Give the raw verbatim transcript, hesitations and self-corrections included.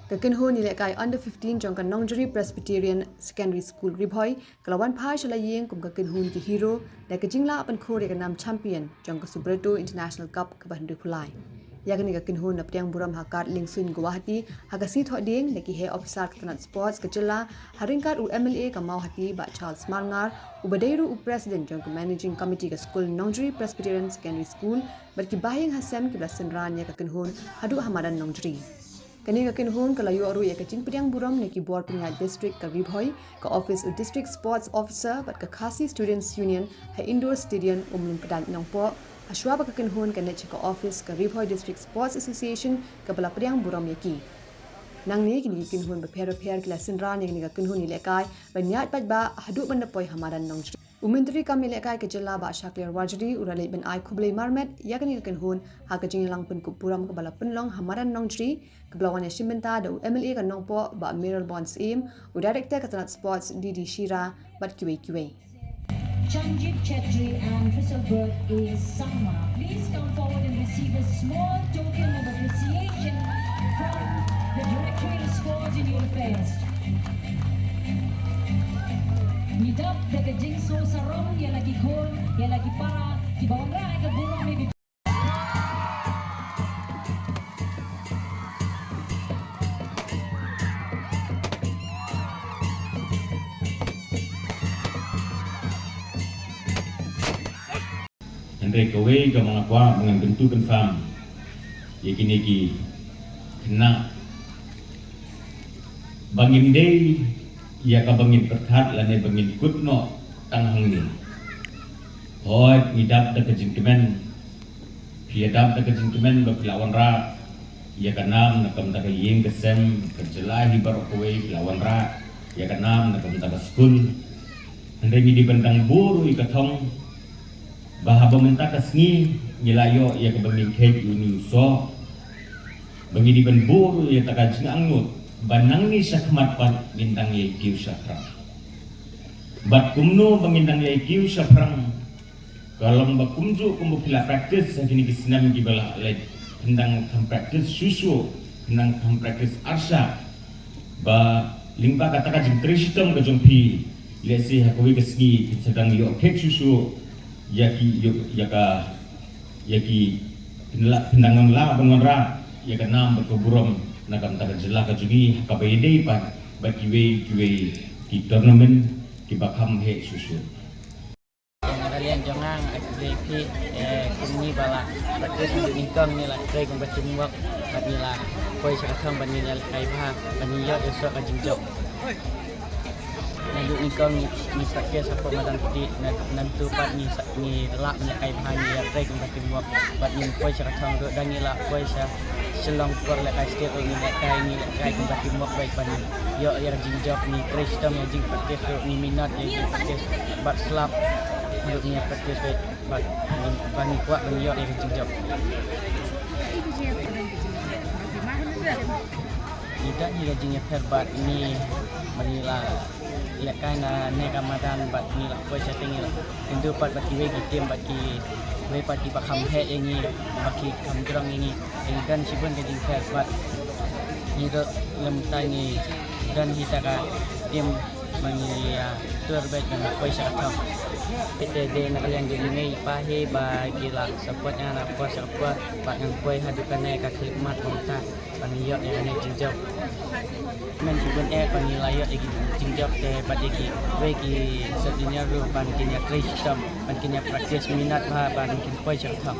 Ka kynhun ïalehkai under fifteen jong ka Nongjri Presbyterian Secondary School Ri Bhoi ka la wan phai sha la ïing kum ka kynhun ki hero da ka jinglah pynkhur ïa ka nam champion jong ka Subroto International Cup kaba hynriew phew lai. Ïa kane ka kynhun la pdiang burom ha Kad Liengsuiñ Guwahati ha ka sngi Thohdieng da ki heh ophisar ka tnat sports ka jylla ha ryngkat u M L A ka Mawhati Bah Charles Marngar, uba dei ruh u president jong ka managing committee ka skul Nongjri Presbyterian Secondary School, bad ki bahaïing hasem kiba la synran ïa ka kynhun haduh ha madan Nongjri. Kane ka kynhun ka la ïoh ruh ïa ka jingpdiang burom na ki bor pynïaid district ka Ri Bhoi, ka office u District Sports Officer bad ka Khasi Students Union ha Indoor Stadium Umlyngpdain Nongpoh, ha shuwa ba ka kynhun kan leit sha ka office ka Ri Bhoi District Sports Association kaba la pdiang burom ïa ki. Nangne kine ki kynhun bapher bapher ki la synran ïa kane ka kynhun ïalehkai ban ïaid paidbah haduh ban da poi ha madan Nongjri. U Myntri kam ïalehkai ka jylla Bah Shakliar Warjri u la leit ban ai khublei marmet ïa kane ka kynhun ha ka jingïalang pynkup burom kaba la pynlong ha madan Nongjri, kaba la wan ïashim bynta da u M L A ka Nongpoh Bah Mayralborn Syiem, u director ka tnat sports D D Shira bad kiwei kiwei. Chanjit Chetri and Thistleberg A Sangma. Please come forward and receive a small token of appreciation from the Directorate of Sports and Youth Affairs. Ngi dap da ka jingsngew sarong ïa la ki khun, ïa la ki para kiba wanrah ïa ka burom ïa ka Hynrei kawei kaba nga kwah ba ngan kyntu kynpham ïa kine ki khynnah ba ngim dei ïa kaba ngin pyrkhat lane ba ngin kut noh tang hangne. Hooid, ngi dap da ka jingkmen, phi ïa dap da ka jingkmen ba phi la wanrah ïa ka nam na ka bynta ka ïing ka sem, ka jylla hi baroh kawei phi la wanrah ïa ka nam na ka bynta ka skul. Hynrei ngi dei ban dang buh ruh ïa ka thong ba haba mynta ka sngi ngi la ïoh ïa kaba ngin kheit ïa une u soh, ba ngi dei ban buh ruh ïa kata ka jingangnud ba nangne shakhmat pat ngin dang ïai kiew shaphrang. Bad kumno ba ngin dang ïai kiew shaphrang? Ka long ba kumjuh kumba phi la practice ha kine ki snem kiba la leit, phin dang kham practice shuh shuh, phin dang kham practice arshah, ba lyngba kata ka jingtrei shitom ka jong phi, lehse ha kawei ka sngi phin sa dang ïoh kheit shuh shuh ïa ki, ïoh, ïa ka, ïa ki, phin la, phin dang lah ban wanrah ïa ka nam bad ka burom na ka bynta ka jylla ka jong ngi ha kaba ïadei pat bad kiwei kiwei ki tournament kiba kham heh shuh shuh. Na ka liang jong nga, nga ai khublei ïa phi, eh, kumne ba la practice naduh nyngkong, ngi la trei kumba teamwork bad ngi la poi sha ka thong bad ngi ïalehkai bha bad ngi ïoh ïa u soh ka jingjop. Naduh nyngkong ngi, ngi practice hapoh madan pdih, na, nangtu pat ngi sa, ngi lah ban ïalehkai bha, ngi ïatrei kumba teamwork bad ngin poi sha ka thong ruh, da ngi la poi sha Shillong por lehkai state ruh ngi lehkai, ngi lehkai kumba teamwork bad ngi ïoh ïa ka jingjop, ngi trei shitom ïa ka jingpractice ruh, ngi minot ïa ka jingpractice bad slap ruh ngi ïa practice bad, bad ngi, bad ngi kwah ban ïoh ïa ka jingjop. Ngi don hi ka jingïapher bad ngi ba ngi la lehkai na ne ka madan bad ngi la poi shatei, ngi la kynduh pat bad kiwei ki team bad kiwei pat kiba kham heh ïa ngi, ba ki kham jrong ïa ngi. Ngi don shibun ka jingpher bad ngi ruh lymda ngi don hi ta ka team ba ngi, ah, tur bad ba ngi poi sha ka thong. Te dei na ka liang jong i mei i pa hi ba ki la support ïa nga na por sha ka por bad ngan poi haduh kane ka khyllipmat kumta. Ban ïoh ïa kane ka jingjop. Myn shibun eh ba ngi la ïoh ïa ka jingjop te bad ïa kiwei ki sub junior ruh ban kin ïa trei shitom, ban kin ïa practice minot bha ban kin poi sha ka thong.